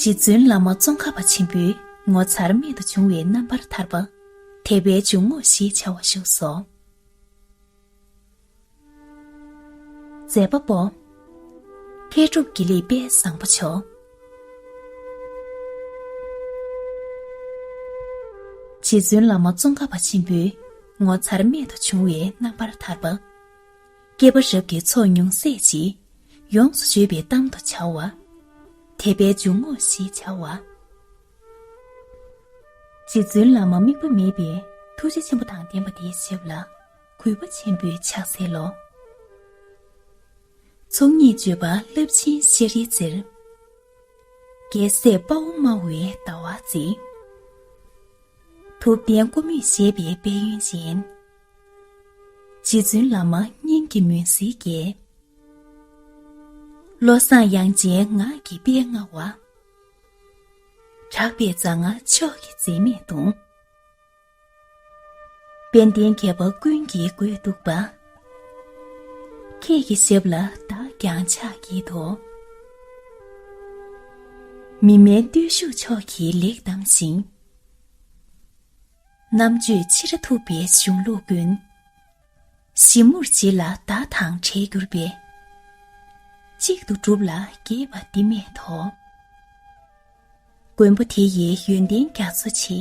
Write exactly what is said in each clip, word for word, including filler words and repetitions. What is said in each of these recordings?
རྗེ་བཙུན་བླ་མ་ཙོང་ཁ་པ་ཆེན་པོའི་ངོ་མཚར་རྨད་དུ་བྱུང་བའི་རྣམ་པར་ཐར་པ། དད་པའི་འཇུག་ངོགས་ཞེས་བྱ་བ་བཞུགས་སོ། མཛད་པ་པོ། མཁས་གྲུབ་དགེ་ལེགས་དཔལ་བཟང་པོ་མཆོག་རྗེ་བཙུན་བླ་མ་ཙོང་ཁ་པ་ཆེན་པོའི་ངོ་མཚར་རྨད་དུ་བྱུང་བའི་རྣམ་པར་ཐར་པ། བསྐལ་པ་རབ་ཀྱི་ཚོགས་ཉུང་ཟད་ཅིག་ཡོངས་སུ་བརྗོད་པའི་གཏམ་དུ་བྱ་བ། དད་པའི་འཇུག་ངོགས་ཞེས་བྱ་བ། རྗེ་བཙུན་བླ་མ་དམིགས་པ་མེད་པའི་ཐུགས་རྗེ་ཆེན་པོ་དང་ལྡན་པ་དེའི་ཞབས་ལ་གུས་པ་ཆེན་པོས་ཕྱག་འཚལ་ལོ། ཚོགས་གཉིས་བརྗོད་པ་རླབས་ཆེན་ཤཱ་རིའི་རྩེར། རྒྱལ་སྲས་དཔའ་བོ་སྨྲ་བའི་ཟླ་བ་གཟིགས། ཐུབ་བསྟན་སྐུ་མོས་བཞད་པའི་དཔལ་ཡོན་ཅན། རྗེ་བཙུན་བླ་མ་སྙིང་གི་མུན་སེལ་རྒྱལ། བློ་བཟང་དབྱངས་ཅན་ངག་གི་དཔལ་མངའ་བ། གྲགས་པའི་མཛའ་ལྔ་མཆོག་གི་མཛེས་མས་གདུང་། དཔལ་ལྡན་རྒྱལ་པོ་ཀུན་གྱི་མགོས་གཏུགས་པ། ཁྱེད་ཀྱི་ཞབས་ལ་བདག་ཀྱང་ཕྱག་བགྱིད་དོ། མི་དམན་བརྟུལ་ཞུགས་མཆོག་གིས་ལེགས་བསྡམས་ཤིང་། རྣམ་དཔྱོད་ཆེ་ར་ཐུབ་པའི་གཞུང་ལུགས་ཀུན། ཞིབ་མོར་བརྗེས་ལ་བདག་དང་བྲལ་གྱུར་པས། གཅིག་ཏུ་བསྒྲུབས་ལ་རྒྱས་པ་འདི་མེད་དོ། མགོན་པོ་དེ་ཡི་ཡོན་ཏན་རྒྱ་མཚོ་ཆེ།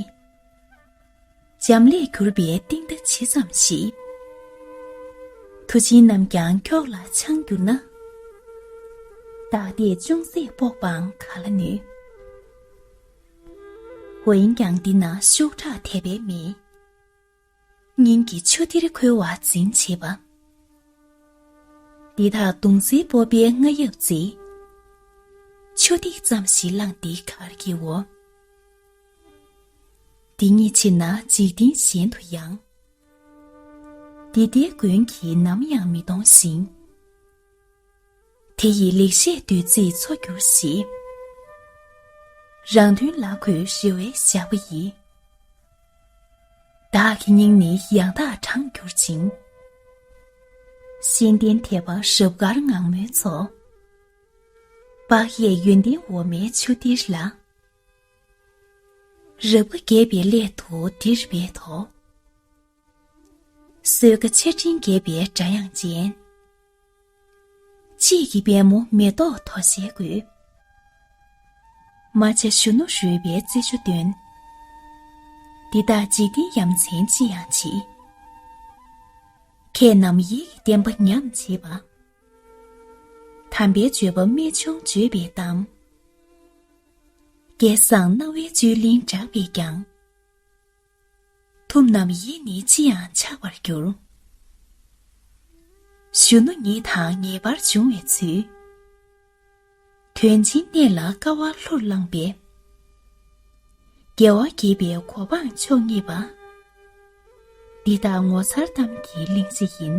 འབྱམས་ཀླས་གྱུར་པའི་གཏིང་མཐའ་ཇི་ཙམ་ཞིག། མཐུ་ཆེན་རྣམས་ཀྱང་ཁྱོགས་ལ་འཆང་གྱུར་ན། བདག་ལྟས་ཅུང་ཟད་དཔོག་པའང་ག་ལ་ནུས། འོན་ཀྱང་འདི་ན་ཤུགས་དྲག་དད་པའི་མེ། སྙིང་གི་ཆུ་གཏེར་ཁོལ་བ་འཛིན་བྱེད་པ། འདི་དག་མདུང་རྩེའི་སྤོབས་པའི་རྔ་ཡབ་རྩེ། ཆུ་ཐིགས་ཙམ་ཞིག་བླངས་འདི་གར་བགྱིའོ། འདི་ཉིད་ཕྱིར་ན་འཇིག་རྟེན་གཞན་དུ་ཡང་། འདི་ལྟའི་མགོན་གྱིས་ནམ་ཡང་མི་གཏོང་ཞིང་། དེ་ཡི་ལེགས་བཤད་བདུད་རྩིས་འཚོ་འགྱུར་ཞིང་། རང་དོན་ལ་གུས་རེ་བའི་ཞགས་པ་ཡིས། བདག་གི་སྙིང་ནི་ཡང་དག་དྲངས་གྱུར་ཅིང་། གཤེན་བསྟེན་དད་པ་རབ་དཀར་ངང་མོའི་མཚོ། དཔག་ཡས་ཡོན་ཏན་འོ་མའི་ཆུ་གཏེར་ལ། རབ་དགའ་རྒྱས་པའི་སླད་དུ་འདིར་འབད་དོ། གསོལ་ཁ་ཆར་སྤྲིན་རྒྱས་པའི་སྒྲ་དབྱངས་ཅན། དཔྱིད་ཀྱི་པད་མོ་མེ་ཏོག་དོ་ཤལ་དགོད། རྨ་བྱ་གཞོན་ནུ་རོལ་པའི་རྩེད་འཇོ་འདོན། འདི་དག་འཇིག་རྟེན་ཡ་མཚན་ཅི་ཡང་མཆིས། ཁྱེད་རྣམས་ཡིད་ཀྱི་བརྟན་པ་ཉམས་བྱེད་པ། དམ་པའི་བརྗོད་པ་རྨད་བྱུང་བརྗོད་པའི་གཏམ། སྐལ་བཟང་རྣ་བའི་བཅུད་ལེན་བསྒྲགས་པས་ཀྱང་། ཐུབ་རྣམས་ཡིད་ནི་ཅི་ཡང་ཆགས་པར་འགྱུར། གཞོན་ནུ་ཉིད་དང་ངེས་པར་འབྱུང་བའི་ཚུལ། དོན་ཆེན་གནད་ལ་དཀའ་བ་ལྷུར་བླངས་པས། རྒྱལ་བ་དགྱེས་པའི་གོ་འཕང་མཆོག་བརྙེས་པ། འདི་དག་ངོ་མཚར་གཏམ་གྱི་གླེང་གཞི་ཡིན།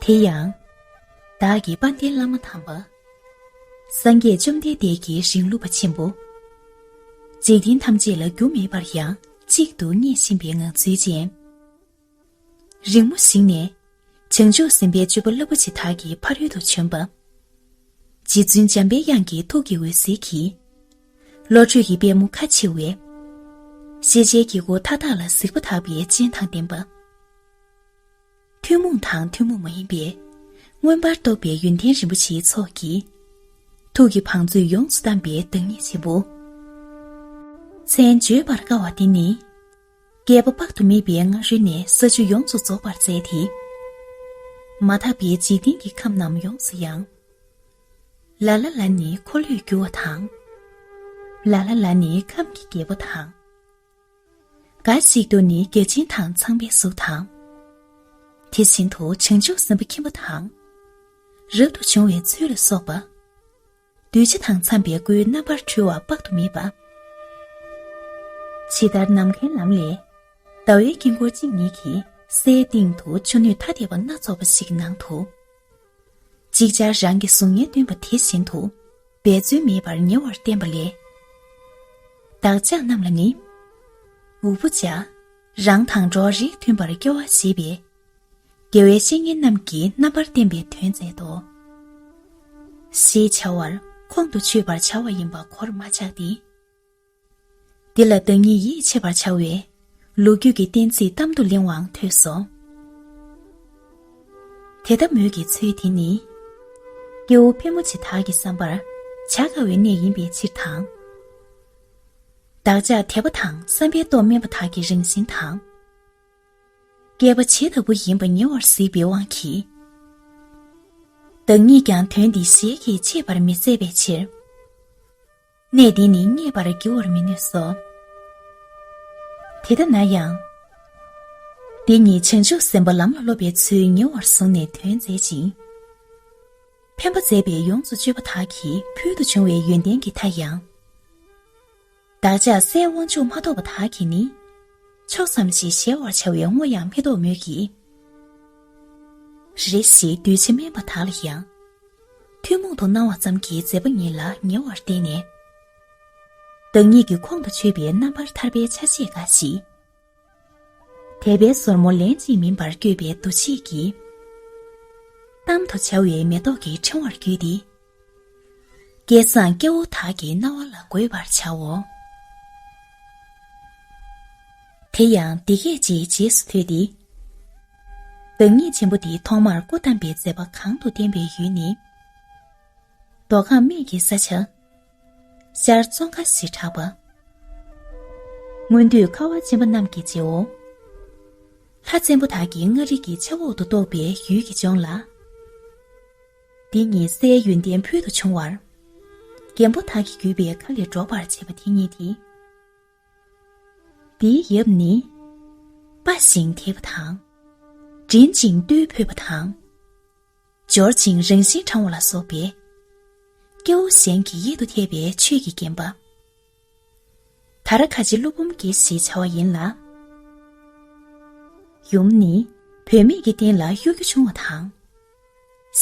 དེ་ཡང་། བདག་གི་དཔལ་ལྡན་བླ་མ་དམ་པ། སངས་རྒྱས་བཅོམ་ལྡན་འདས་ཀྱི་རིང་ལུགས་པ་ཆེན་པོ། འཇིག་རྟེན་ཐམས་ཅད་ལ་རྒྱུ་མེད་པར་ཡང་གཅིག་ཏུ་བརྙེས་བཞིན་པའི་ངང་ཚུལ་ཅན། རིང་མོ་ཞིག་ནས། བྱང་ཆུབ་སེམས་དཔའི་སྤྱོད་པ་རླབས་པོ་ཆེ་དག་གི་ཕ་རོལ་ཏུ་བྱོན་པ། རྗེ་བཙུན་འཇམ་པའི་དབྱངས་ཀྱི་ཐུགས་ཀྱི་འོད་ཟེར་གྱིས། བློ་གྲོས་ཀྱི་པད་མོ་ཁ་ཕྱེ་བས། ཤེས་བྱའི་དཀྱིལ་འཁོར་མཐའ་དག་ལ་གཟིགས་པ་དག་པའི་སྤྱན་དང་ལྡན་པ། ཐུན་མོང་དང་ཐུན་མོང་མ་ཡིན་པའི། མངོན་པར་རྟོགས་པའི་ཡོན་ཏན་རིན་པོ་ཆེའི་ཚོགས་ཀྱིས། ཐུགས་ཀྱི་བང་མཛོད་ཡོངས་སུ་གཏམས་པའི་བདག་ཉིད་ཆེན་པོ། མཚན་བརྗོད་པར་དཀའ་བ་འདི་ནི། བསྐལ་པ་དཔག་ཏུ་མེད་པའི་སྔ་རོལ་ནས་ས་བཅུ་ཡོངས་སུ་རྫོགས་པར་མཛད་དེ། མ་དག་པའི་འཇིག་རྟེན་གྱི་ཁམས་རྣམས་ཡོངས་སུ་ཡང་། ལ་ལ་ལ་ནི་འཁོར་ལོས་སྒྱུར་བ་དང་། ལ་ལ་ལ་ནི་ཁམས་ཀྱི་རྒྱལ་པོ་དང་། འགའ་ཞིག་ཏུ་ནི་བརྒྱ་བྱིན་དང་ཚངས་པའི་གཟུགས་དང་། དེ་བཞིན་དུ་བྱང་ཆུབ་སེམས་དཔའ་ཁྱིམ་པ་དང་། རབ་ཏུ་བྱུང་བའི་ཚུལ་ལ་སོགས་པ། གདུལ་བྱ་དང་འཚམས་པའི་སྐུའི་རྣམ་པར་འཕྲུལ་བ་དཔག་ཏུ་མེད་པ། ཇི་ལྟར་ནམ་མཁའི་ལམ་ལས། ཟླ་བའི་དཀྱིལ་འཁོར་གཅིག་ཉིད་ཀྱིས་སའི་སྟེང་དུ་ཆུ་སྣོད་ཐ་དད་པ་སྣ་ཚོགས་པ་ཞིག་གི་ནང་དུ། ཅིག་ཅར་རང་གི་གཟུགས་བརྙན་སྟོན་པ་དེ་བཞིན་དུ། འབད་རྩོལ་མེད་པར་ཉེ་བར་བསྟན་པ་ལས། བདག་ཅག་རྣམས་ལ་ནི། འུ་བུ་ཅག་རང་དང་འགྲོ་བ་རིགས་མཐུན་པར་སྐྱེ་བ་བྱེད་པའི། དགེ་བའི་བཤེས་གཉེན་རྣམས་ཀྱིས་རྣམ་པར་བསྟན་པའི་དོན་མཛད་དོ། ཞེས་བྱ་བར། ཁོང་དུ་ཆུད་པར་བྱ་བ་ཡིན་པ་གོར་མ་ཆག་སྟེ། འདི་ལ་བདག་ཉིད་ཡིད་ཆེས་པར་བྱ་བའི་ལོ་རྒྱུས་ཀྱི་གཏན་ཚིགས་གཏམ་དུ་གླེང་བའང་ཐོས་སོ། དེ་ལྟ་མོད་ཀྱི་ཚུལ་དེ་ནི། སྐྱེ་བོ་ཕལ་མོ་ཆེ་དག་གི་བསམ་པར་བྱ་དཀའ་བའི་གནས་ཡིན་པའི་ཕྱིར་དང་། བདག་ཅག་དད་པ་དང་བསམ་པའི་སྟོབས་དམན་པ་དག་གི་རང་བཞིན་དང་། བསྐལ་པ་ཇི་ལྟ་བུ་ཡིན་པ་ཉེ་བར་གཟིགས་པའི་དབང་གིས། བདག་ཉིད་ཀྱང་དོན་འདི་ཞལ་གྱིས་ཆེས་པར་མི་མཛད་པའི་ཕྱིར། གནས་འདི་ནི་བརྙས་པར་འགྱུར་བར་མི་ནུས་སོ། དེ་ལྟ་ན་ཡང་། འདི་ཉིད་བྱང་ཆུབ་སེམས་དཔའ་ལམ་ལ་སློབ་པའི་ཚུལ་ཉེ་བར་བཟུང་ནས་དོན་མཛད་ཅིང་། འཕེན་པ་མཛད་པའི་ཡོངས་སུ་སྤྱོད་པ་དག་གིས་ཕུལ་དུ་བྱུང་བའི་ཡོན་ཏན་གྱི་མཐའ་ཡང་། བདག་ཅག་སའི་དབང་ཕྱུག་མ་གཏོགས་པ་དག་གིས་ནི། ཕྱོགས་ཙམ་ཞིག་གཞལ་བར་བྱ་བའི་རྔོ་ཡང་མི་ཐོགས་མོད་ཀྱི། རེ་ཞིག་གདུལ་བྱ་དམན་པ་དག་ལ་ཡང་། ཐུན་མོང་དུ་སྣང་བ་ཙམ་གྱི་མཛད་པ་ཉིད་ལ་ཉེ་བར་བརྟེན་ནས། བདག་ཉིད་ཀྱི་ཁོང་དུ་ཆུད་པའི་རྣམ་པར་ཐར་པའི་ཆ་ཤས་འགའ་ཞིག་དད་པའི་སོར་མོ་ལན་གཅིག་མིན་པར་བཀོད་པའི་འདུ་བྱེད་ཀྱིས། གཏམ་དུ་བྱ་བའི་མེ་ཏོག་གི་ཕྲེང་བར་བརྒྱུས་ཏེ། བསྐལ་བཟང་སྐྱེ་བོ་དག་གི་རྣ་བ་ལ་འགོད་པར་བྱའོ། དེ་ཡང་འདི་སྐད་ཅེས་རྗེས་སུ་ཐོས་ཏེ། བདག་ཉིད་ཆེན་པོ་འདིས་ཐོག་མར་སྐུ་བལྟམས་པའི་མཛད་པ་གང་དུ་བསྟན་པའི་ཡུལ་ནི། མདོ་ཁམས་སྨད་ཀྱི་ས་ཆ། ཤར་ཙོང་ཁ་ཞེས་གྲགས་པ། སྔོན་དུས་ཁ་བ་ཅན་པ་རྣམས་ཀྱི་རྗེའོ། ལྷ་བཙན་པོ་དག་གིས་མངའ་རིས་ཀྱི་ཆབ་འོག་ཏུ་གཏོགས་པའི་ཡུལ་གྱི་ལྗོངས་ལ། འདི་ཉིད་སའི་ཡོན་ཏན་ཕུལ་དུ་བྱུང་བར། རྒན་པོ་དག་གིས་བརྒྱུད་པའི་ཁ་ལས་སྒྲོག་པར་བྱེད་པ་དེ་ཉིད་དེ། འདིའི་ཡབ་ནི། དཔའ་ཞིང་དད་པ་དང་། འདྲེན་ཅིང་བསྟོད་ཕོད་པ་དང་། འབྱོར་ཅིང་རང་བཞིན་དྲང་བ་ལ་སོགས་པའི། སྐྱེ་བོ་གཞན་གྱི་ཡིད་དུ་འཐད་པའི་ཆོས་ཀྱི་རྒན་པ། དྷ་ར་ག་ཇི་ཀླུ་འབུམ་དགེ་ཞེས་བྱ་བ་ཡིན་ལ། ཡུམ་ནི་བུད་མེད་ཀྱི་རྟེན་ལ་གཡོ་སྒྱུ་ཆུང་བ་དང་།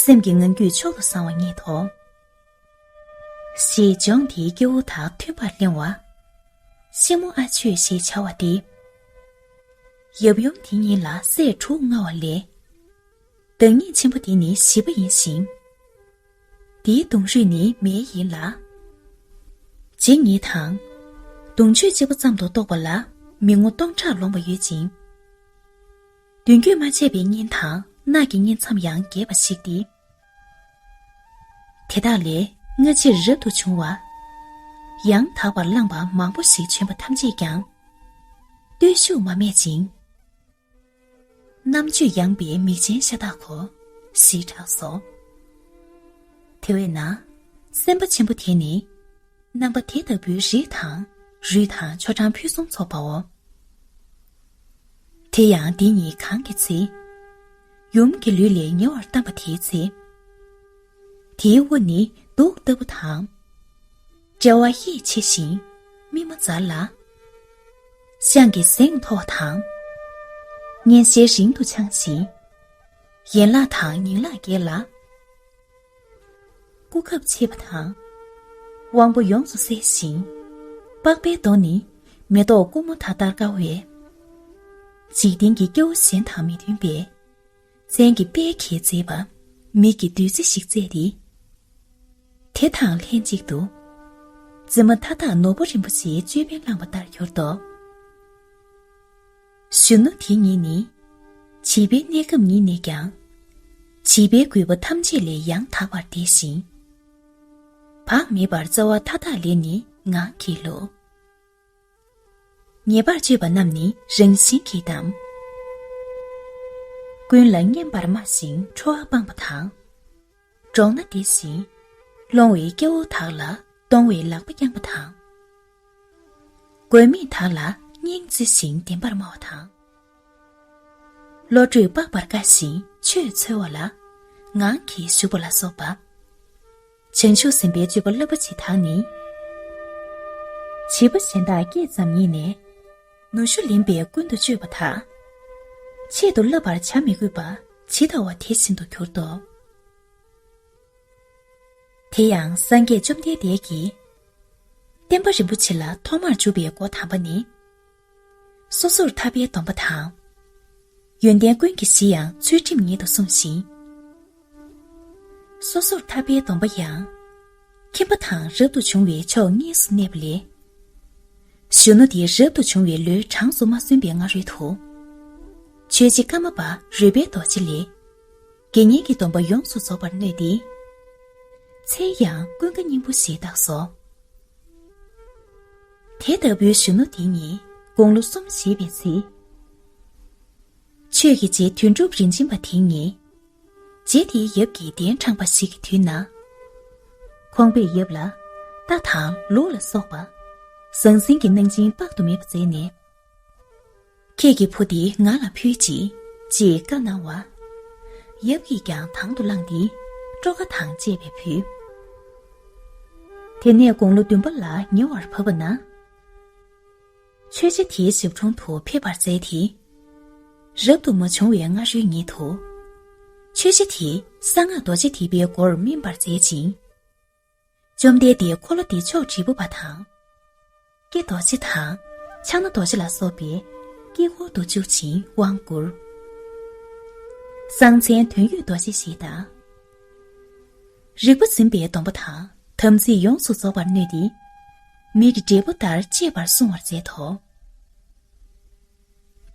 སེམས་ཀྱི་ངང་རྒྱུད་མཆོག་ཏུ་བཟང་བ་ཉིད་དོ། ཞེས་ལྗོངས་དེའི་སྐྱེ་བོ་དག་མཐུན་པར་གླེང་བ། ཤི་མོ་ཨ་ཆོས་ཞེས་བྱ་བ་སྟེ། ཡབ་ཡུམ་དེ་གཉིས་ལ་སྲས་དྲུག་མངའ་བ་ལས། བདག་ཉིད་ཆེན་པོ་དེ་ནི་བཞི་པ་ཡིན་ཞིང་། དེའི་གདུང་རུས་ནི་མེ་ཡིན་ལ། ལྗེ་ཉིད་དང་། གདུང་རྒྱུད་གཅིག་པ་ཙམ་དུ་གཏོགས་པ་ལ་མི་ངོ་སྟོང་ཕྲག་ལོངས་པ་ཡོད་ཅིང་། མདུན་སྐྱོད་མ་བྱས་པའི་གཉེན་དང་ནགས་ཀྱི་གཉེན་མཚམས་ཡང་རྒྱས་པ་ཞིག་སྟེ། དེ་དག་ལས་སྔ་ཕྱིར་རབ་ཏུ་བྱུང་བ། ཡང་དག་པར་བླངས་པ་མང་པོ་ཞིག་བྱོན་པ་ཐམས་ཅད་ཀྱང་། བརྟུལ་ཞུགས་མ་སྨད་ཅིང་། རྣམ་དཔྱོད་ཡངས་པའི་མིག་ཅན་ཤ་སྟག་གོ། ཞེས་གྲགས་སོ། དེ་བས་ན། སེམས་དཔའ་ཆེན་པོ་དེ་ནི། རྣམ་པ་དེ་ལྟ་བུའི་རིགས་དང་། རུས་དང་། ཆོ་འབྲང་ཕུན་སུམ་ཚོགས་པའོ། དེ་ཡང་འདི་ཉིད་གང་གི་ཚེ། ཡུམ་གྱི་ལུས་ལས་ཉེ་བར་བལྟམས་པ་དེའི་ཚེ། དེའི་དབུ་ནི་གདུགས་ལྟ་བུ་དང་། དཔྲལ་བ་ཡིད་ཆེས་ཤིང་སྨིན་མ་མཛར་ལ། ཤངས་ཀྱི་གཟེངས་མཐོ་བ་དང་། སྙན་ཤལ་རིང་དུ་འཕྱང་ཞིང་། ཡན་ལག་དང་ཉིང་ལག་རྒྱས་ལ། སྐུ་ཁབ་ཕྱེད་པ་དང་། དབང་པོ་ཡོངས་སུ་གསལ་ཞིང་། པགས་པའི་མདོག་ནི་མེ་ཏོག་ཀུ་མུ་ད་ལྟར་དཀར་བས། འཇིག་རྟེན་གྱི་སྐྱེ་བོ་གཞན་དང་མི་མཐུན་པས། མཚན་གྱི་དཔལ་གྱིས་མཛེས་པ། མིག་གི་བདུད་རྩི་ཞིག་བསྩལ་ཏེ། དེ་དང་ལྷན་ཅིག་ཏུ། རྩེ་མོ་མཐའ་དག་ནོར་བུ་རིན་པོ་ཆེའི་ཅོད་པན་བླངས་པ་ལྟར་གྱུར་ཏོ། གཞོན་ནུ་དེ་ཉིད་ནི། བྱིས་པའི་གནས་སྐབས་ཉིད་ནས་ཀྱང་། བྱིས་པའི་རྒུད་པ་ཐམས་ཅད་ལས་ཡང་དག་པར་འདས་ཤིང་། བག་མེད་པར་རྩ་བ་མཐའ་དག་ལས་ནི་ངང་གིས་ལུས། ཉེས་པར་སྤྱོད་པ་རྣམས་ནི་རང་བཞིན་གྱིས་བསྡམས། ཀུན་ལ་སྙན་པར་སྨྲ་ཞིང་ཁྲོ་བ་སྤངས་པ་དང་། འགྲོགས་ན་བདེ་ཞིང་སློང་བའི་སྐྱེ་བོ་དག་ལ་གཏོང་བའི་ལག་པ་བརྐྱངས་པ་དང་། མགོན་མེད་དག་ལ་སྙིང་བརྩེ་ཞིང་བདེན་པར་སྨྲ་བ་དང་། བློ་གྲོས་དཔག་པར་དཀའ་ཞིང་ཆོས་འཚོལ་བ་ལ་ངང་གིས་ཞུགས་པ་ལ་སོགས་པ། བྱང་ཆུབ་སེམས་དཔའི་སྤྱོད་པ་རླབས་པོ་ཆེ་དག་ནི། བྱིས་པ་གཞན་དག་སྐྱེས་ཙམ་ཉིད་ནས། ནུ་ཞོ་ལེན་པའི་ཀུན་ཏུ་སྤྱོད་པ་དག་ཆེད་དུ་བསླབ་པར་བྱ་མི་དགོས་པ་ཇི་ལྟ་བ་དེ་བཞིན་དུ་གྱུར་ཏོ། དེ་ཡང་སངས་རྒྱས་བཅོམ་ལྡན་འདས་ཀྱིས། བསྟན་པ་རིན་པོ་ཆེ་ལ་ཐོག་མར་འཇུག་པའི་སྒོ་དམ་པ་ནི། སོ་སོར་ཐར་པའི་སྡོམ་པ་དང་། ཡོན་ཏན་ཀུན་གྱི་གཞི་ཡང་ཚུལ་ཁྲིམས་ཉིད་དུ་བསྲུང་ཞིང་། སོ་སོར་ཐར་པའི་སྡོམ་པ་ཡང་། ཁྱིམ་པ་དང་རབ་ཏུ་བྱུང་བའི་ཕྱོགས་གཉིས་སུ་གནས་པ་ལས། གཞོན་ནུ་དེ་རབ་ཏུ་བྱུང་བའི་ལོའི་གྲངས་སུ་མ་སོན་པའི་སྔ་རོལ་དུ། ཆོས་རྗེ་ཀརྨ་པ་རོལ་པའི་རྡོ་རྗེ་ལས། དགེ་བསྙེན་གྱི་སྡོམ་པ་ཡོངས་སུ་རྫོགས་པར་མནོས་ཏེ། མཚན་ཡང་ཀུན་དགའ་སྙིང་པོ་ཞེས་བཏགས་སོ། དེ་ལྟ་བུའི་གཞོན་ནུ་དེ་ཉིད་དགུང་ལོ་གསུམ་བཞེས་པའི་ཚེ། ཆོས་ཀྱི་རྗེ་དོན་གྲུབ་རིན་ཆེན་པ་དེ་ཉིད། རྗེ་དེའི་ཡབ་ཀྱི་གདན་དྲངས་པ་ཞིག་གི་དུས་ན། ཁོང་པའི་ཡབ་ལ་རྟ་དང་ལུག་ལ་སོགས་པ། ཟང་ཟིང་གི་གནང་སྦྱིན་དཔག་ཏུ་མེད་པ་མཛད་ནས། ཁྱེད་ཀྱི་བུ་འདི་ང་ལ་ཕུལ་ཅིག་ཅེས་བཀའ་གནང་བ། ཡབ་ཀྱིས་ཀྱང་དང་དུ་བླངས་ཏེ་སྤྲོ་དགའ་དང་བཅས་པས་ཕུལ། དེ་ནས་དགུང་ལོ་བདུན་པ་ལ་ཉེ་བར་བབས་པ་ན། ཆོས་རྗེ་དེའི་ཞབས་དྲུང་དུ་ཕེབས་པར་མཛད་དེ། རབ་ཏུ་མ་བྱུང་བའི་སྔ་རོལ་ཉིད་དུ། ཆོས་རྗེ་དེས་གསང་སྔགས་རྡོ་རྗེ་ཐེག་པའི་སྒོར་སྨིན་པར་མཛད་ཅིང་། བཅོམ་ལྡན་འདས་འཁོར་ལོ་བདེ་མཆོག་དྲིལ་བུ་པ་དང་། ཀྱེ་རྡོ་རྗེ་དང་ཕྱག་ན་རྡོ་རྗེ་ལ་སོགས་པའི་དཀྱིལ་འཁོར་དུ་བཅུག་ཅིང་དབང་བསྐུར། གསང་མཚན་དོན་ཡོད་རྡོ་རྗེ་ཞེས་དང་། རིག་པ་འཛིན་པའི་སྡོམ་པ་དང་དམ་ཚིག་ཡོངས་སུ་རྫོགས་པར་མནོས་ཏེ། མི་གི་འབྲས་བུ་ལྟར་གཅེས་པར་བསྲུང་བར་མཛད་དོ།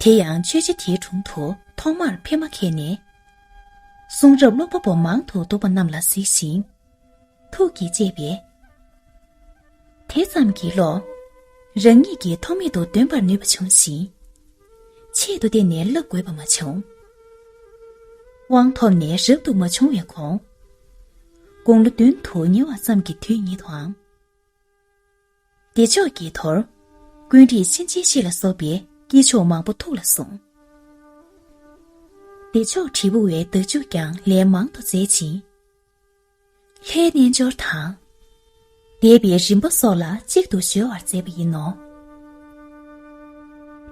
དེ་ཡང་ཆོས་རྗེ་དེའི་དྲུང་དུ་ཐོག་མར་ཕེབས་མ་ཁད་ནས། གསུང་རབ་ཀློག་པ་པོ་མང་དུ་འདུག་པ་རྣམས་ལ་གཟིགས་ཤིང་། ཐུགས་ཀྱིས་གཅེས་པས། དེ་ཙམ་གྱིས་ལོ། རང་ཉིད་ཀྱིས་ཐོགས་མེད་དུ་འདོན་པར་ནུས་པ་བྱུང་ཞིང་། ཆེད་དུ་བཏོན་ནས་བསླབ་དགོས་པ་མ་བྱུང་། དབང་ཐོབ་ནས་རབ་ཏུ་མ་བྱུང་བའི་གོང་། དགུང་ལོ་བདུན་དུ་ཉེ་བ་ཙམ་གྱི་དུས་ཉིད་དུའང་། བདེ་མཆོག་གི་ཐོར། ཀུན་རིག་གཤིན་རྗེའི་གཤེད་ལ་སོགས་པའི་དཀྱིལ་ཆོག་མང་པོ་ཐུགས་ལ་བཟུང་། བདེ་མཆོག་དྲིལ་བུ་བའི་བདག་འཇུག་ཀྱང་ལན་མང་དུ་མཛད་ཅིང་། ལྷའི་རྣལ་འབྱོར་དང་། འདས་པའི་རིམ་པ་སོགས་ལ་གཅིག་ཏུ་གཞོལ་བར་མཛད་པ་ཡིན་ནོ།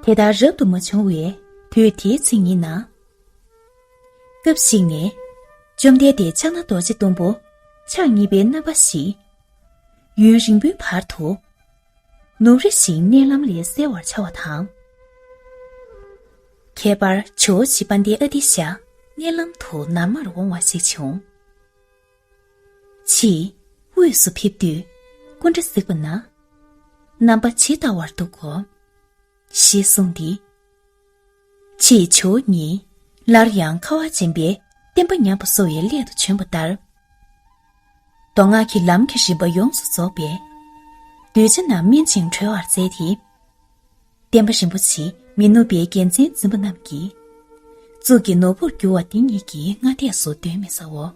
དེ་ལྟར་རབ་ཏུ་མ་བྱུང་བའི་དུས་དེའི་ཚེ་ཉིད་ན། སྐབས་ཤིག་ནས། བཅོམ་ལྡན་འདས་ཕྱག་ན་རྡོ་རྗེ་སྟོང་པོ་ཕྱག་གཉིས་པའི་རྣམ་པ་ཞིག་ཡུན་རིང་པོའི་བར་དུ། ནུབ་རི་ཞིང་མནལ་ལམ་ལས་གསལ་བར་འཆར་བ་དང་། ཁྱད་པར་ཇོ་བོ་རྗེ་དཔལ་ལྡན་ཨ་ཏི་ཤ་མནལ་ལམ་དུ་ནར་མར་འོང་བ་ཞིག་བྱུང་། ཕྱིས་དབུས་སུ་ཕེབས་དུས་སྐུ་འདྲ་གཟིགས་པ་ན། རྣམ་པ་ཇི་ལྟ་བར་འདུག་གོ། ཞེས་གསུངས་ཏེ། ཕྱིས་ཇོ་བོ་ཉིད་སླར་ཡང་ཁ་བ་འབྱིན་པའི་བསྟན་པ་ཉམས་པ་གསོ་བའི་སླད་དུ་བྱོན་པ་ལྟར། མདོ་སྔགས་ཀྱི་ལམ་གྱི་རིམ་པ་ཡོངས་སུ་རྫོགས་པའི་གདུལ་བྱ་རྣམས་སྨིན་ཅིང་གྲོལ་བར་མཛད་དེ། བསྟན་པ་རིན་པོ་ཆེ་མི་ནུབ་པའི་རྒྱལ་མཚན་འཛིན་པ་རྣམས་ཀྱི་གཙུག་གི་ནོར་བུར་གྱུར་བ་འདི་ཉིད་ཀྱི་སྔ་ལྟས་སུ་གདོན་མི་ཟའོ།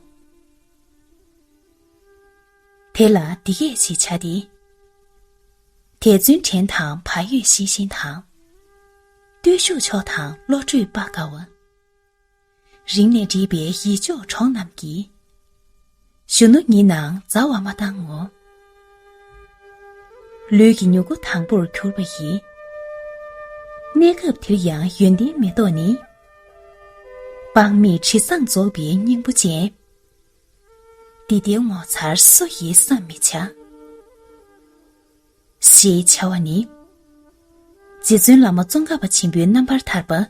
དེ་ལ་འདི་སྐད་ཅེས་བྱ་སྟེ། དད་བརྩོན་བྲན་དང་བག་ཡོད་ཤེས་བཞིན་དང་། བརྟུལ་ཞུགས་མཆོག་དང་བློ་གྲོས་དཔའ་དགའ་བ། རིང་ནས་འདྲིས་པའི་ཡིད་འཇོག་གྲོགས་རྣམས་ཀྱིས། གཞོན་ནུ་ཉིད་ནའང་མཛའ་བ་མ་བཏང་ངོ་། ལུས་ཀྱི་མྱུ་གུ་དང་པོར་གྱུར་པ་ཡི། གནས་སྐབས་དེར་ཡང་ཡོན་ཏན་མེ་ཏོག་ནི། དཔག་མེད་དྲི་བཟང་རྫོགས་པའི་སྙིང་པོ་ཅན། འདི་ལྟའི་ངོ་མཚར་སུ་ཡིས་བསམ་མི་བྱ། ཞེས་བྱ་བ་ནི། རྗེ་བཙུན་བླ་མ་ཙོང་ཁ་པ་ཆེན་པོའི་རྣམ་པར་ཐར་པ།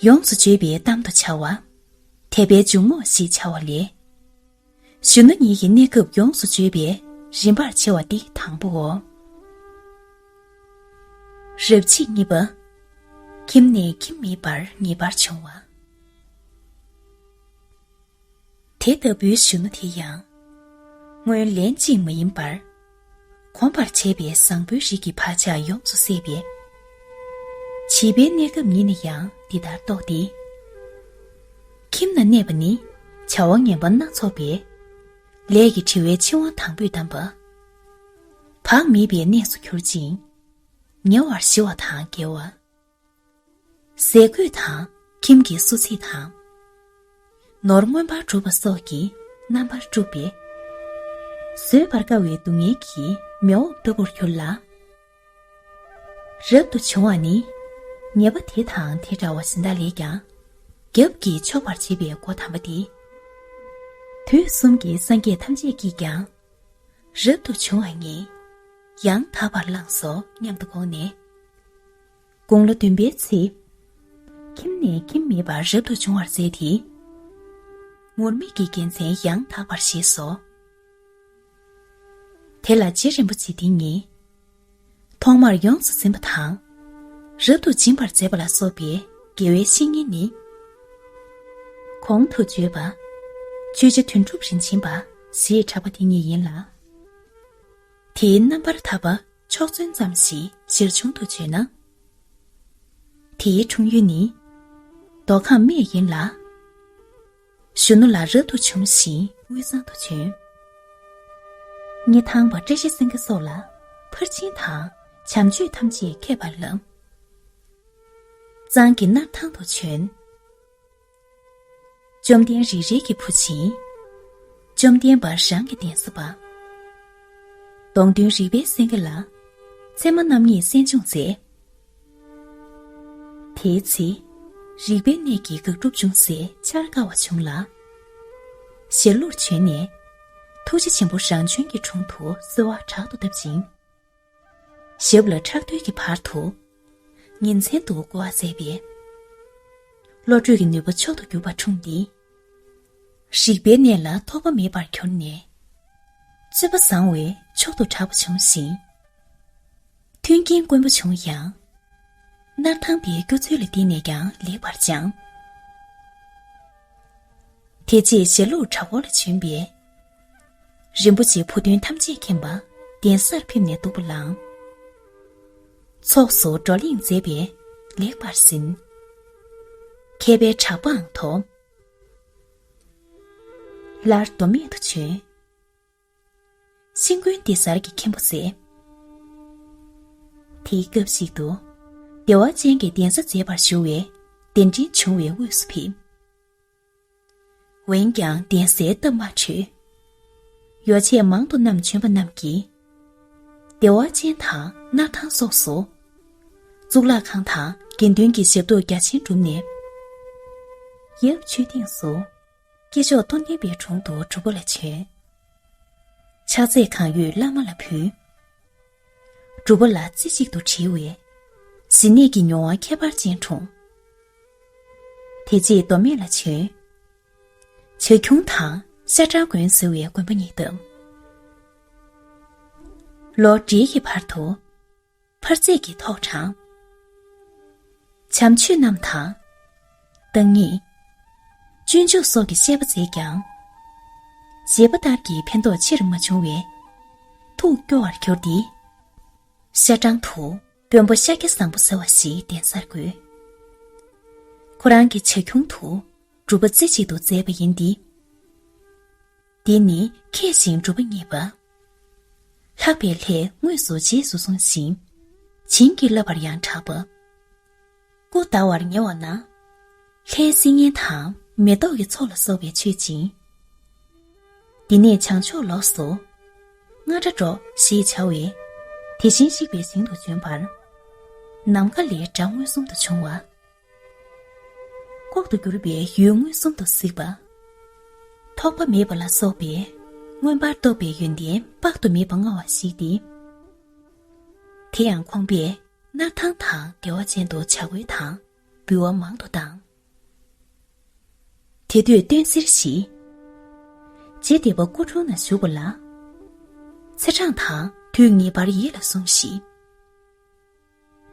ཡོངས་སུ་བརྗོད་པའི་གཏམ་དུ་བྱ་བ། དད་པའི་འཇུག་ངོགས་ཞེས་བྱ་བ་ལས། གཞོན་ནུ་ཉིད་ཀྱི་གནས་སྐབས་ཡོངས་སུ་བརྗོད་པའི་རིམ་པར་ཕྱེ་བ་འདི་དང་པོའོ། རབ་བྱེད་གཉིས་པ། ཁྱིམ་ནས་ཁྱིམ་མེད་པར་ངེས་པར་འབྱུང་བ། དེ་ལྟ་བུའི་གཞོན་ནུ་དེ་ཡང་། སྔོན་ལན་གཅིག་མ་ཡིན་པར། གོམས་པར་བྱས་པའི་བཟང་པོའི་རིགས་ཀྱི་བག་ཆགས་ཡོངས་སུ་སད་པས། བྱིས་པའི་གནས་སྐབས་ཉིད་ནས་ཡང་འདི་ལྟར་རྟོགས་ཏེ། ཁྱིམ་ན་གནས་པ་ནི་བྱ་བ་ངན་པ་སྣ་ཚོགས་པའི་ལས་ཀྱི་དྲི་བའི་འཆིང་བ་དང་པོས་བསྡམས་པ། བག་མེད་པའི་གནས་སུ་གྱུར་ཅིང་། ཉེ་བར་ཞི་བ་དང་འགལ་བ། ཟས་གོས་དང་ཁྱིམ་གྱི་བསུ་ཚིགས་དང་། ནོར་མངོན་པར་སྒྲུབ་པ་སོགས་ཀྱི་རྣམ་པར་སྤྲུགས་པས། བཟོད་པར་དཀའ་བའི་སྡུག་བསྔལ་གྱི་མེ་འོབས་ལྟ་བུར་གྱུར་ལ། རབ་ཏུ་བྱུང་བ་ནི། ཉེས་པ་དེ་དང་དེ་འདྲ་བ་གཞན་དག་ལས་ཀྱང་། རྒྱབ་ཀྱིས་ཆོག་པར་བྱེད་པའི་སྒོ་དམ་པ་སྟེ། དུས་གསུམ་གྱི་སངས་རྒྱས་ཐམས་ཅད་ཀྱིས་ཀྱང་། རབ་ཏུ་བྱུང་བ་ཉིད་ཡང་དག་པར་བླངས་སོ་སྙམ་དུ་དགོངས་ནས། དགུང་ལོ་བདུན་པའི་ཚེ། ཁྱིམ་ནས་ཁྱིམ་མེད་པར་རབ་ཏུ་བྱུང་བར་མཛད་དེ། ངུར་སྨྲིག་གི་རྒྱལ་མཚན་ཡང་དག་པར་བཞེས་སོ། དེ་ལ་རྗེ་རིན་པོ་ཆེ་དེ་ཉིད་ཐོག་མར་ཡོངས་སུ་འཛིན་པ་དང་། རབ་ཏུ་སྦྱིན་པར་མཛད་པ་ལ་སོགས་པའི་དགེ་བའི་བཤེས་གཉེན་ནི། གོང་དུ་བརྗོད་པ། ཆོས་རྗེ་དོན་གྲུབ་རིན་ཆེན་པ་ཞེས་གྲགས་པ་དེ་ཉིད་ཡིན་ལ། དེའི་རྣམ་པར་ཐར་པ་ཕྱོགས་མཚོན་ཙམ་ཞིག་ཞལ་ཆུང་དུ་བརྗོད་ན། དེའི་འཁྲུངས་ཡུལ་ནི། མདོ་ཁམས་སྨད་ཡིན་ལ། གཞོན་ནུ་ལ་རབ་ཏུ་བྱུང་ཞིང་དབུས་གཙང་དུ་བྱོན། སྙེ་ཐང་པ་བཀྲ་ཤིས་སེང་གེ་སོགས་ལ་ཕར་ཕྱིན་དང་བྱམས་ཆོས་ཐམས་ཅད་མཁས་པར་བསླབས། གཙང་གི་སྣར་ཐང་དུ་བྱོན། བཅོམ་ལྡན་རིག་རལ་གྱི་བུ་ཆེན། བཅོམ་ལྡན་འབའ་རང་གི་གདན་ས་པ། གདོང་སྟོན་རིག་པའི་སེང་གེ་ལ། ཚད་མ་རྣམ་གཉིས་གསན་སྦྱོང་མཛད། དེའི་ཚེ། རིག་པའི་གནས་ཀྱི་དགག་སྒྲུབ་ཅུང་ཟད་འཆར་དཀའ་བ་བྱུང་ལ། ཞལ་ལུར་བྱོན་ནས། ཐུགས་རྗེ་ཆེན་པོ་རང་བྱོན་གྱི་དྲུང་དུ་གསོལ་བ་དྲག་ཏུ་བཏབ་ཅིང་། ཞབས་ལ་ཕྲག་དོན་གྱི་བར་དུ། ཉིན་མཚན་དུ་བསྐོར་བ་མཛད་པས། བློ་གྲོས་ཀྱི་ནུས་པ་མཆོག་ཏུ་གྱུར་པ་འཁྲུངས་ཏེ། རིག་པའི་གནས་ལ་ཐོགས་པ་མེད་པར་གྱུར་ནས། རྩོད་པ་བཟང་བས་མཆོག་ཏུ་གྲགས་པ་བྱུང་ཞིང་། མཐུན་རྐྱེན་དཀོན་པོ་བྱུང་ཡང་། སྣར་ཐང་པའི་སྐྱོ་ཚུལ་ལ་བརྟེན་ནས་ཀྱང་ལེགས་པར་སྦྱངས། དེ་རྗེས་ཞྭ་ལུག་བྲག་འཁོར་ལ་བྱོན་པས། རིན་པོ་ཆེ་བུ་སྟོན་ཐམས་ཅད་མཁྱེན་པ་གདན་སར་ཕེབས་ནས་འདུག་པ་བླངས། ཚོགས་སུ་བགྲོ་གླེང་མཛད་པས་ལེགས་པར་ཟིན། མཁས་པའི་གྲགས་པའང་ཐོབ། སླར་མདོ་སྨད་དུ་བྱོན། ཤིང་ཀུན་ཏེ་གསར་གྱི་མཁན་པོ་མཛད། དེའི་སྐབས་ཤིག་ཏུ། བདེ་བ་ཅན་གྱི་གདན་ས་མཛད་པར་ཞུ་བའི་གདན་འདྲེན་བྱུང་བས་དབུས་སུ་ཕེབས། འོན་ཀྱང་གདན་སའི་སྟབས་མ་འཕྲོད། ཡོ་བྱད་མང་དུ་བསྣམས་བྱོན་པ་རྣམས་ཀྱིས། བདེ་བ་ཅན་དང་སྣར་ཐང་སོགས་སུ། གཙུག་ལག་ཁང་དང་དགེ་འདུན་གྱི་ཞབས་ཏོག་རྒྱ་ཆེན་བསྒྲུབས་ནས། ཡབ་ཆོས་སྡིངས་སུ། སྐྱེས་མཆོག་རྟོགས་ལྡན་པའི་དྲུང་དུ་སྒྲུབ་པ་ལ་བྱོན། ཕྱག་འཚལ་གང་ཡོད་བླ་མ་ལ་ཕུལ། སྒྲུབ་པ་ལ་རྩེ་གཅིག་ཏུ་དྲིལ་བས། གཟིར་གནས་ཀྱི་མྱོང་བ་ཁྱད་པར་ཅན་འཁྲུངས། དེ་རྗེས་མདོ་སྨད་ལ་བྱོན། བྱ་ཁྱུང་དང་ཤ་སྦྲང་དགོན་ཟེར་བའི་དགོན་པ་གཉིས་བཏབ། ལོ་བགྲེས་ཀྱི་བར་དུ། ཕར་རྩེད་ཀྱི་ཐོག་དྲངས། བྱམས་ཆོས་རྣམས་དང་། བརྟག་གཉིས། སྤྱོད་འཇུག་སོགས་ཀྱི་བཤད་པ་མཛད་ཀྱང་། བྱས་པ་ལྟར་གྱི་ཕན་ཐོགས་ཆེར་མ་བྱུང་བས། ཐུགས་སྐྱོ་བར་གྱུར་ཏེ། ཤ་སྦྲང་དུ་དཔོན་པོ་ཤཱཀྱ་བཟང་པོ་ཟེར་བ་ཞིག་གདན་སར་བསྐོས། ཁོ་རང་གིས་བྱ་ཁྱུང་དུ་སྒྲུབ་པ་རྩེ་གཅིག་ཏུ་མཛད་པ་ཡིན་ཏེ། འདི་ནི་མཁས་ཤིང་གྲུབ་པ་བརྙེས་པ། ལྷག་པའི་ལྷས་དངོས་སུ་རྗེས་སུ་བཟུང་ཞིང་། བྱིན་གྱིས་བརླབས་པར་ཡང་གྲགས་པ། སྐུ་ཟླ་བར་ཉེ་བ་ན། ལྷའི་བསིལ་སྙན་དང་མེ་ཏོག་གི་ཚོགས་ལ་སོགས་པས་མཆོད་ཅིང་། འདི་ནས་བྱང་ཕྱོགས་ལོགས་སུ། རྔ་སྒྲ་སྒྲོགས་ཞེས་བྱ་བའི། དེ་བཞིན་གཤེགས་པའི་ཞིང་དུ་བྱོན་པར། ནམ་མཁའ་ལས་གྲྭ་མངོན་སུམ་དུ་བྱུང་བ། ལྐོག་ཏུ་གྱུར་པའི་ཡུལ་མངོན་སུམ་དུ་གཟིགས་པ། ཐོགས་པ་མེད་པ་ལ་སོགས་པའི་མངོན་པར་རྟོགས་པའི་ཡོན་ཏན་དཔག་ཏུ་མེད་པ་མངའ་བ་ཞིག་སྟེ། དེ་ཡང་ཁོང་པས་སྣར་ཐང་དང་བདེ་བ་ཅན་དུ་བྱ་རྒོད་དང་འབུལ་བ་མང་དུ་བཏང་། དེ་དུས་སྟོན་སེར་ཞིག་རྗེ་སྡེ་པ་སྐུ་འཁྲུངས་ན་བཞུགས་པ་ལ། ཚེས་གྲངས་དང་དུས་ངེས་པར་ཡིད་ལ་ཟུངས་ཤིག་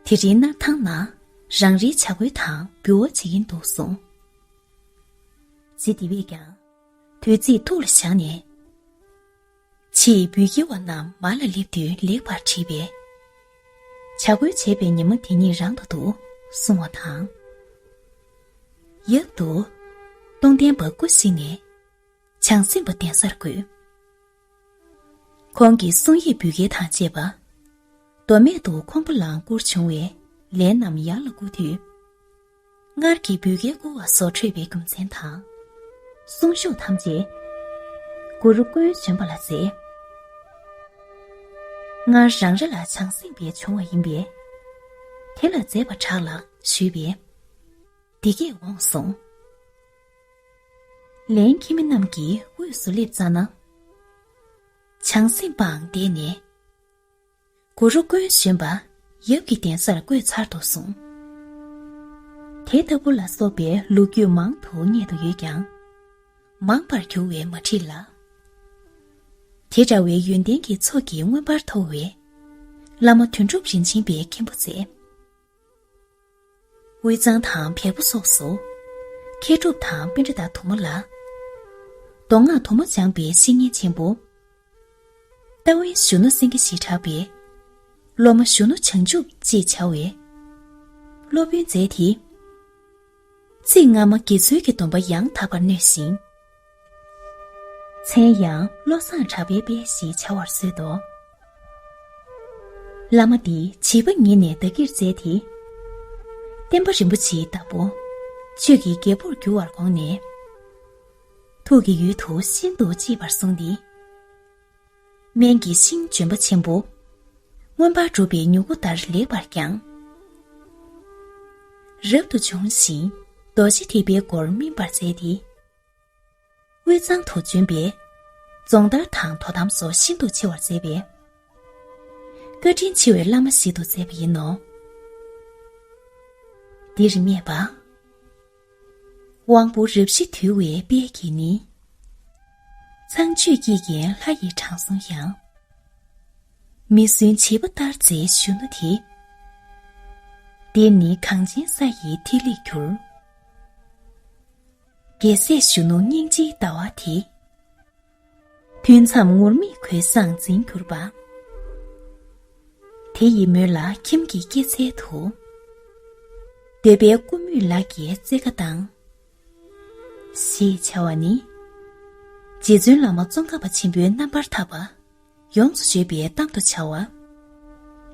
དེ་རིང་སྣར་ཐང་ན་རང་རེའི་བྱ་རྒོད་དང་འབུལ་བ་བྱེད་ཀྱིན་འདུག་གསུངས། རྗེ་འདི་བས་ཀྱང་། དུས་ཚིགས་ཐུགས་ལ་བཞག་ནས། ཕྱིས་འབུལ་སྐྱེལ་བ་རྣམས་མར་ལ་སླེབས་དུས་ལེགས་པར་དྲིས་པས། བྱ་རྒོད་བྱས་པའི་ཉིན་མོ་དེ་ཉིད་རང་དུ་འདུག་གསུང་བ་དང་། ཡབ་ཏུ། རྟོགས་ལྡན་པ་སྐུ་གཤེགས་ནས། བྱང་སེམས་པ་གདན་སར་བཀོད། ཁོང་གི་གསུང་ཡིག་འབུལ་སྐྱེལ་དང་བཅས་པ། མདོ་སྨད་དུ་ཁོང་པ་ལའང་བསྐུར་བྱུང་བས་ལན་རྣམས་ཡར་ལ་བསྐུར་དུས། སྔར་གྱི་འབུལ་སྐྱེལ་བསྐུར་བ་བཟོ་འཕྲོད་པའི་རྒྱུ་མཚན་དང་། གསུང་ཤོག་ཐམས་ཅད་གུ་རུ་ཀུན་བྱོན་པ་ལ་མཛད། སྔར་རང་རེ་ལ་བྱང་སེམས་པའི་བྱུང་བ་ཡིན་པས། དེ་ལ་མཛད་པ་དྲག་ལགས་ཞུས་པས། འདི་སྐད་འོང་གསུངས། ལན་ཁྱེར་མི་རྣམས་ཀྱིས་དབུས་སུ་སླེབས་ཙ་ན། བྱང་སེམས་པའང་འདས་ནས། གུ་རུ་ཀུན་བྱོན་པ་ཡབ་ཀྱི་གདན་སར་བཀོད་ཚར་དུ་གསུངས། དེ་ལྟ་བུ་ལ་སོགས་པའི་ལོ་རྒྱུས་མང་དུ་རྙེད་དུ་ཡོད་ཀྱང་། མང་བར་གྱུར་བས་མ་བྲིས་ལ། དེ་འདྲ་བའི་ཡོན་ཏན་གྱི་ཚོགས་ཀྱིས་མངོན་པར་མཐོ་བའི་བླ་མ་དོན་གྲུབ་རིན་ཆེན་པའི་མཁན་པོ་མཛད། དབུས་གཙང་དང་བལ་པོ་སོགས་སུ་མཁས་གྲུབ་དང་པཎྜི་ཏ་དུ་མ་ལ། མདོ་སྔགས་དུ་མ་སྦྱངས་པའི་བཤེས་གཉེན་ཆེན་པོ། རྟ་དབན་གཞོན་ནུ་སེང་གེ་ཞེས་གྲགས་པའི་སློབ་མ་གཞོན་ནུ་བྱང་ཆུབ་ཅེས་བྱ་བའི་སློབ་དཔོན་མཛད་དེ། ཚིག་སྔ་མ་དགེ་ཚུལ་གྱི་སྡོམ་པ་ཡང་དག་པར་མནོས་ཤིང་། མཚན་ཡང་བློ་བཟང་གྲགས་པའི་དཔལ་ཞེས་བྱ་བར་གསོལ་ཏོ། བླ་མ་འདིས་བྱིས་པ་ཉིད་ནས་བདག་གིར་མཛད་དེ། བསྟན་པ་རིན་པོ་ཆེའི་བདག་པོ། ཆོས་ཀྱི་རྒྱལ་པོར་འགྱུར་བར་དགོངས་ནས། ཐུགས་ཀྱི་ཡུལ་དུ་ཤིན་ཏུ་གཅེས་པར་གསུངས་ཏེ། སྨན་གྱི་ཤིང་ལྗོན་པ་ཆེན་པོ། མངོན་པར་འགྲུབ་པའི་མྱུ་གུ་ལྟར་ལེགས་པར་བསྐྱངས། རབ་ཏུ་བྱུང་ཞིང་རྡོ་རྗེ་ཐེག་པའི་སྒོར་སྨིན་པར་མཛད་དེ། དབུས་གཙང་དུ་བྱོན་པའི་རྫོང་ལྟར་དང་དོ་དམ་སོགས་ཤིན་ཏུ་ཆེ་བར་མཛད་པས། བཀའ་དྲིན་ཆེ་བའི་བླ་མ་ཞིག་ཏུ་མཛད་པ་ཡིན་ནོ། འདིར་སྨྲས་པ། དབང་པོ་རབ་ཞི་དུལ་བའི་དཔལ་གྱིས་ནི། ཚངས་སྤྱོད་སྐྱེས་ཀྱི་ལྷ་ཡི་དྲང་སྲོང་ཡང་། མི་སྲུན་བྱིས་པ་ལྟར་མཛེས་གཞོན་ནུ་དེ། འདིར་ནི་གངས་ཅན་ས་ཡི་ཐིག་ལེར་གྱུར། རྒྱལ་སྲས་གཞོན་ནུ་སྙིང་རྗེའི་ཟླ་བ་དེ། ཐུན་མཚམས་ངུར་སྨྲིག་གོས་བཟང་འཛིན་གྱུར་པ། དེ་ཡི་མོད་ལ་ཁྱིམ་གྱི་སྐྱེད་ཚལ་དུ། འདོད་པའི་ཀུ་མུད་ལག་གིས་རྩེ་དགའ་བཏང་། ཞེས་བྱ་བ་ནི། རྗེ་བཙུན་བླ་མ་ཙོང་ཁ་པ་ཆེན་པོའི་རྣམ་པར་ཐར་པ། ཡོངས་སུ་བརྗོད་པའི་གཏམ་དུ་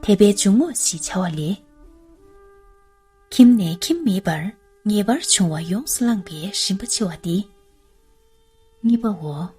བྱ་བ། དད་པའི་འཇུག་ངོགས་ཞེས་བྱ་བ་ལས། ཁྱིམ་ནས་ཁྱིམ་མེད་པར་ངེས་པར་འབྱུང་བ་ཡོངས་སུ་བླངས་པའི་རིམ་པ་ཆེ་བ་སྟེ། གཉིས་པའོ།